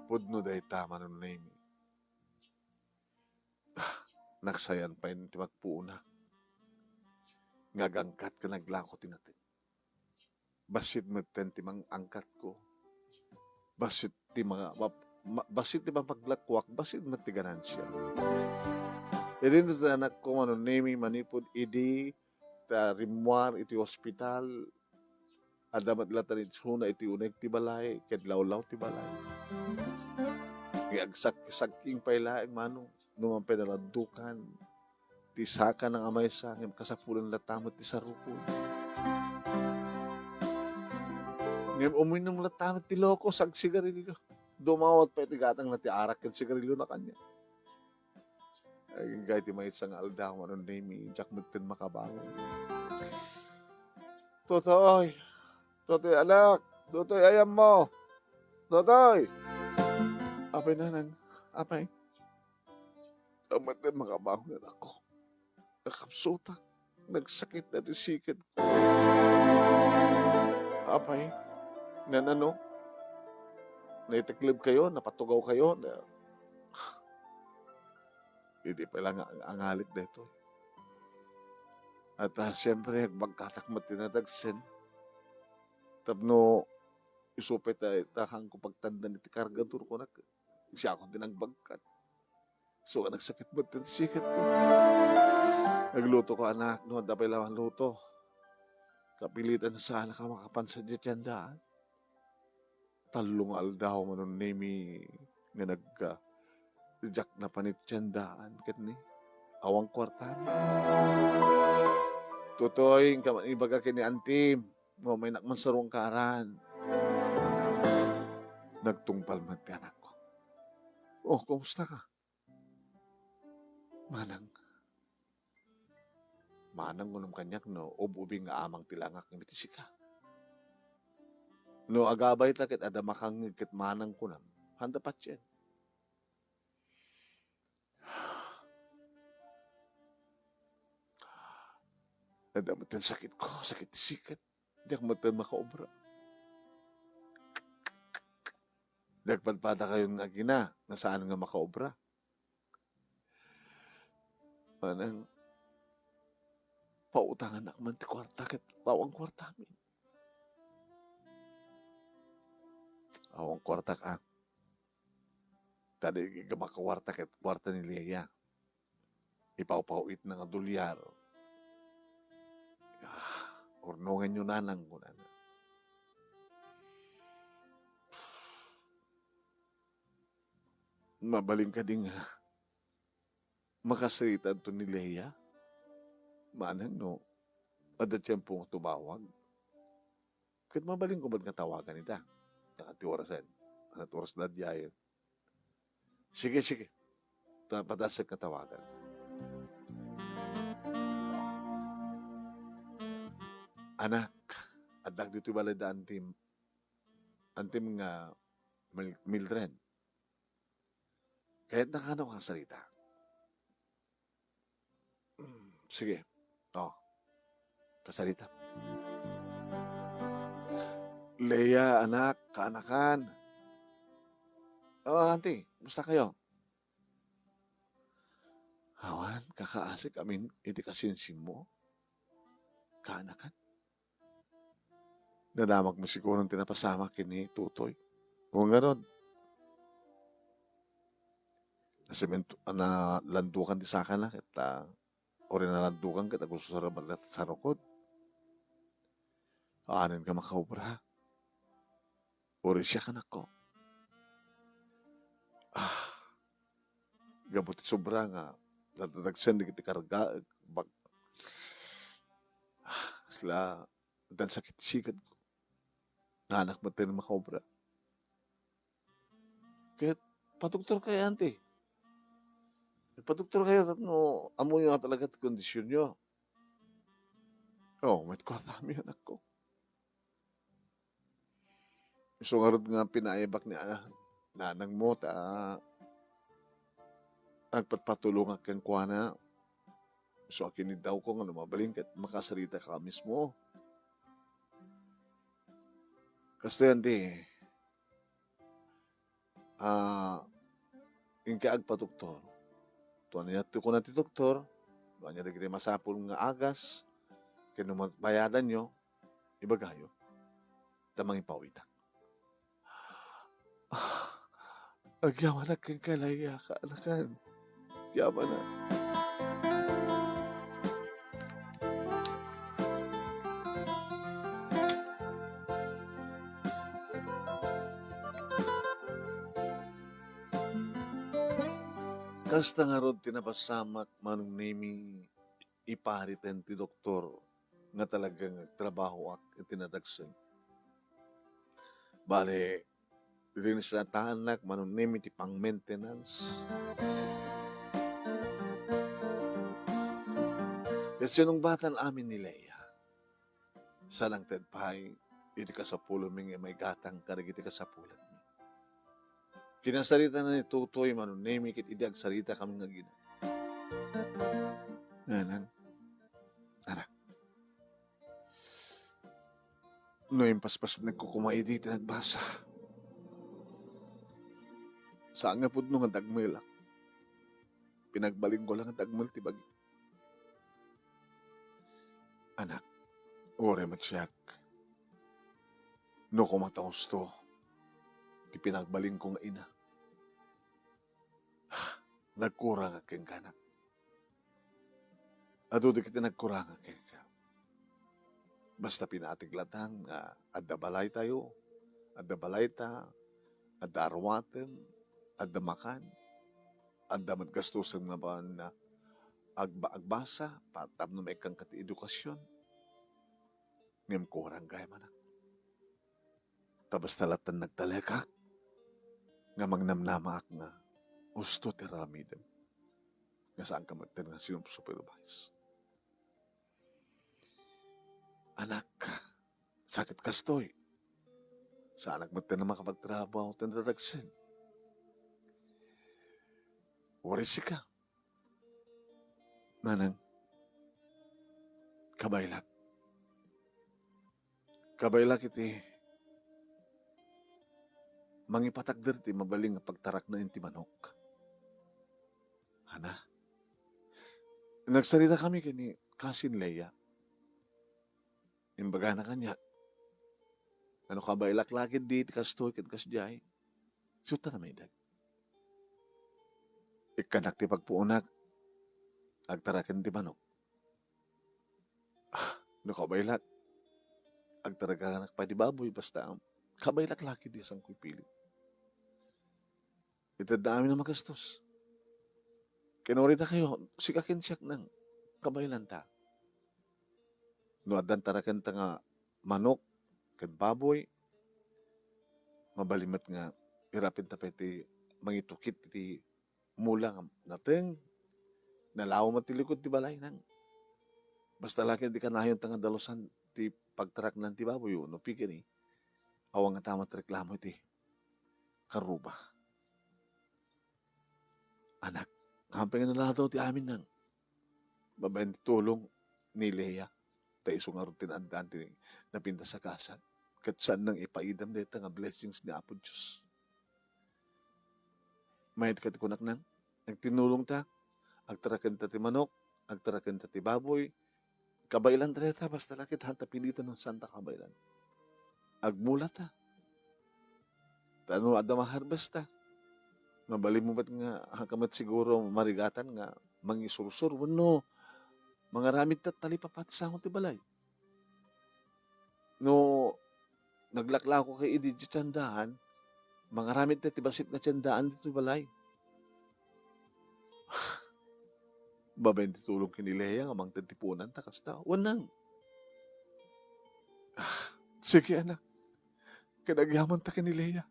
Pudno dayta, Manong Nemi. Ah, nagsayaan pay ti magpuonak nga agangkat ken aglako ti nateng. Bassit metten ti mang-angkatko. Bassit ti mga, ma-, ma-, bassit ti mapaglakoak, bassit met ti ganansia. Idi ti anakko, Manong Nemi, manipud idi ta rimmuar iti ospital, Adda met latta ni isuna iti uneg ti balay ken lawlaw ti balay. Nga agsakki-sakking pay laeng, Manong, no mapay nalandukan ti saka nga maysa, ngem kasapulan latta met ti sarukoy. Ngem uminum latta met ti lokos, agsigarilio. Dumawat pay ti gatangna ti arak ken sigarilio na kaniak. Agingga iti maysa nga aldaw, Manong Nemi, diak metten makabangon. Totoy! Totoy, anak! Totoy, ayanmo! Totoy! Apay, Nanang? Apay? Diak metten makabangon, anakko. Nakapsutak. Nagsakit na ti siketko. Apay, nanano? Naiteklebkayo? Napatugawkayo? Na, idi pay la nga ang-angalek daytoy. At, ah, siyempre, agbagkatak met ti nadagsen. Tapno isu pay ta, ta haanko pagtandan iti kargador, kunak. Siakon ti nagbagkat. So, nagsakit met ti siketko. Naglutoko, anak, no adda pay la manluto. Kapilitan sana ka makapansa diay tiendaan. Tallo nga aldaw, Manong Nemi, nga nagka, diak napan iti tiendaan, ket ni, awan kuarta. Totoy, inka man ibaga ken ni antim, no maynak man saruan kaaran. Nagtungpal met ti anakko. Oh, kumusta ka? Manang. Manang, kunam kaniak no ub-ubing nga amang ti langak ngem iti sika. No agabay ta ket adda makangngeg ket manang kunam, haanda patien. Adda met ti sakitko, sakit ti siket. Diak met makaobra. Nagpadpadakayon nga agina nga saan nga makaobra. Manang, pautanganak man ti kuarta ket awan kuartami. Awan kuartak, a. Ta di ka makakuarta ket kuarta ni Lea. Ipawpaw-itna nga dolyar. Ah, urnongenyo, Nanang, kunana. Mabalin kadi nga makasaritanto ni Lea? Manang no adda tiempo nga tumawag. Ket mabalinko met nga tawagan ita. Ania ti orasen? Ania ti oras na diay? Sige, sige. Ta, padasek nga tawagan. Anak, addak ditoy balay da antim, antim nga Mil-, Mildred. Kayatna kano kasarita? Mm, sige. Oh. Kasarita. Lea, anak, kaanakan. Oh, auntie, kumusta kayo? Awan, kakaasik amin iti kasinsimmo. Kaanakan. Nadamagmo siguron ti napasamak ken ni Totoy. Wen ngarud, nasemento-, nalandukan ti sakana ket, ah, uray nalandukan ket agusar met latta ti sarukod. Awanen nga makaobra. Uray siak, anakko. Ah, gapu ti sobra nga nadadagsen dagiti kargaek, bag-, ah, kasla, addan sakit ti siketko. Naanak met ti makaobra. Ket padoktorkayo, auntie. Padoktorkayo tapno ammoyo nga talaga ti kondisionyo. Oh, met kuartami, anakko. Isu ngarud nga pinaayabak ni, ah, nanangmo ta agpatpatulongak kenkuana. Isu a kiniddawko nga no mabalin ket makasarita ka mismo. Kastoy, auntie, ah, inka agpadoktor. Tua ania ti kuna ti doktor, no ania dagiti masapul nga agas, ken no bayadanyo, ibagayo. Ta mangipaw ita. Ah, agyamanak kenka, Lea, kaanakan. Agyamanak. Kasta ngarud ti napasamak, Manong Nemi, ipariten ti doktor nga talagang agtrabahoak iti nadagsen. Bale, rinisataannak, Manong Nemi, ti pang-maintenance. Ket sinungbatan amin ni Lea. Salangted pay iti kasapulanmi nga maigatang kadagiti kasapulanmi. Kinasarita na ni Totoy, Manong Nemi, ket idi agsarita kami nga agina. Nganan, anak, no impaspasnekko koma idi ti nagbasa, saan nga pudno nga dagmelak. Pinagbalinko la nga dagmel ti bagi. Anak, uray met siak, no koma ta husto ti pinagbalinko nga ina, nagkurangak kenka, anak. Adu dagiti nagkurangak kenka. Basta pinatik latta nga adda balaytayo, adda balayta, adda aruaten, adda makan, adda met gastusen nga ban agba-, agbasa, pa-, tapno maikkanka ti edukasion. Ngem kurang gayam, anak. Ta basta latta nagtalekak nga mangnamnamaak nga husto ti aramidem, nga saanka metten nga sinup-supervise. Anak, sakit kastoy. Saanak metten a makapagtrabaho ti nadagsen. Uray sika. Nanang, kabaelak. Kabaelak iti mangipatakder ti mabalin nga pagtarakna iti manok. Ana, nagsarita kami ken ni Cousin Lea. Imbagana kaniak, "Ano, kabaelak la ketdi ti kastoy ken kasdiay?" Isu ta namaidag. Ikkanak ti pagpuonak, agtaraken ti manok. Ah, no kabaelak, agtarakanak pay ti baboy, basta kabaelak la ketdi a saanko ipili. Itedda amin a magastos. Ken uray dakayo, sika ken siak nang kabaelanta. No addan tarakenta nga manok ken baboy, mabalin met nga irapenta pay ti mangitukit iti mula nga nateng, nalawa met ti likud ti balay nang. Basta la ketdi kanayonta nga dalusan ti pagtaraknan ti baboy, no pikiri, awan nga ta met reklamo iti karuba. Anak, hampay nga naladaw ti amin nang. Babaen ti tulong ni Lea, ta isu ngarud ti naaddaan ti napintas a gasat. Ket saan nang ipaidam dayta nga blessings ni Apo Dios. Mayat ket kunak nang, agtinulongta, agtarakenta ti manok, agtarakenta ti baboy, kabaelanta dayta, basta la ket haanta pilitan no saanta kabaelan. Agmulata. Ta no adda ma-harvesta, mabalinmo met nga, haanka met siguro marigatan nga mangisursur wenno mangaramidta ti talipapa ti sango ti balay. No naglaklako ka idi ti tiendaan, mangaramidta ti bassit nga tiendaan ditoy balay. Babaen ti tulong ken ni Lea nga mangted ti puonanta kasta. Wen nang. Ah, sige, anak. Ket agyamanta ken ni Lea.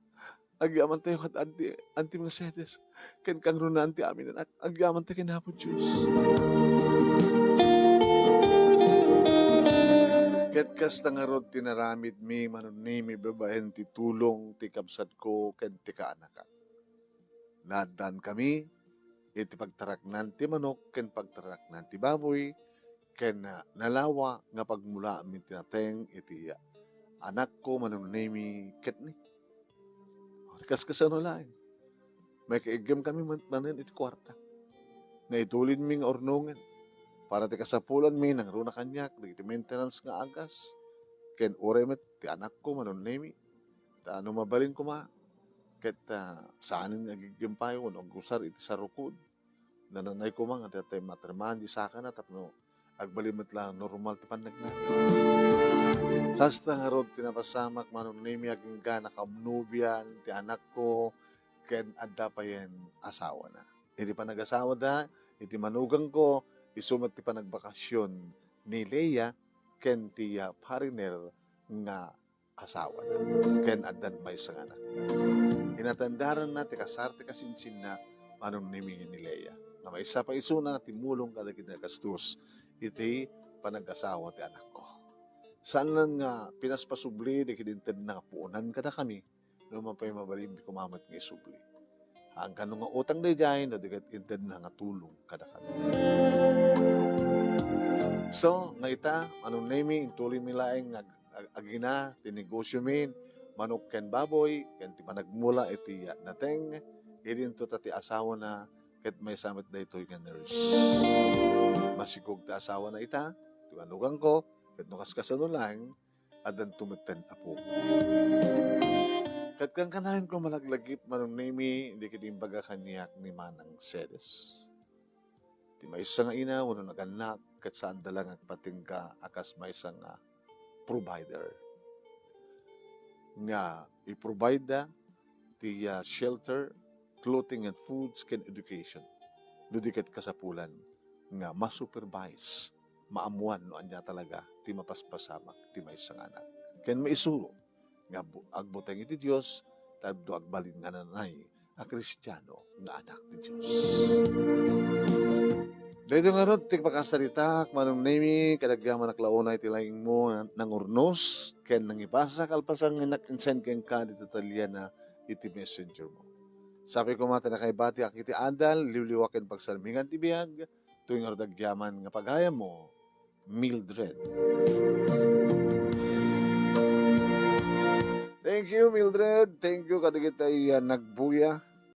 Agyamantayo kad Auntie, Auntie Mercedes. Ken kangruna, Auntie Amin, anak. Agyamanta ken Apo Dios. Ket kasta ngarud ti naramidmi, Manong Nemi, babaen ti tulong ti kabsatko ken ti kaanakak. Naaddaankami iti pagtaraknan ti manok ken pagtaraknan ti baboy, ken, ah, nalawa nga pagmulaam iti nateng iti anakko, Manong Nemi, ket ni. Kas-, kasano laeng. Maikaiggem kami man-, manen iti kuarta. Naitulidmi nga urnongen. Para ti kasapulanmi, nangruna kaniak dagiti maintenance nga agas. Ken uray met ti anakko, Manong Nemi. Ta no mabalin koma, ket, ah, saanen nga agiggem pay wenno agusar iti sarukod. Nananay koma nga ti atay matriman di sakana tapno agbalin met la normal ti pannagna. Kasta ngarud ti napasamak, Manong Nemi, agingga nakaumnobian ti anakko ken adda payen asawana. Iti panagasawada iti manugangko, isu met ti panagbakasyon ni Lea ken ti, ah, foreigner nga asawana, ken addan maysa nga anak. Inatendaranna ti kasar ti kasinsinna, Manong Nemi, ni Lea, nga maysa pay isuna nga timmulong kadagiti nagastos iti panagasawa ti anakko. Saan laeng nga pinaspasubli dagiti intedna nga puonan kadakami, no apay mabalinmi koma met nga isubli. Haan kano nga utang daydiay no di ket intedna nga tulong kadakami. So, nga ita, Manong Nemi, intuloymi laeng nga ag-, ag-, agina ti negosiomi, manok ken baboy, ken ti panagmula iti, ah, nateng, idinto ta ti asawana ket maysa met daytoy nga nurse. Masikog ti asawana ita, ti manugangko, ket no kaskasano laeng, addanto metten apo. Ket kankanayon ko malaglagip, Manong Nemi, dagiti imbaga kaniak ni Manang Cedes. Ti maysa nga ina wenno nagannak, ket saanda laeng agpatingga a kas maysa nga provider. Nga i-provide da ti, ah, shelter, clothing and foods, ken education. No di ket kasapulan nga ma-supervise, maammuan no ania talaga ti mapaspasamak ti maysa nga anak. Ken maisuro nga bu-, agbuteng iti Dios tapno agbalin nga nanay a Kristiano nga anak ti Dios. Daytoy ngarud ti pakasaritaak, Manong Nemi, kadagiti amannak la unay ti laingmo nangurnos ken nangipasa kalpasan nga nag-insend kenka dita taliana iti messenger mo. Sapay koma ta nakaibatiak iti adal, liwliwa ken pagsarmingan ti biag, toy ngarud agyaman nga pagayammo, Mildred. Thank you, Mildred. Thank you kadagiti, ah, nagbuya.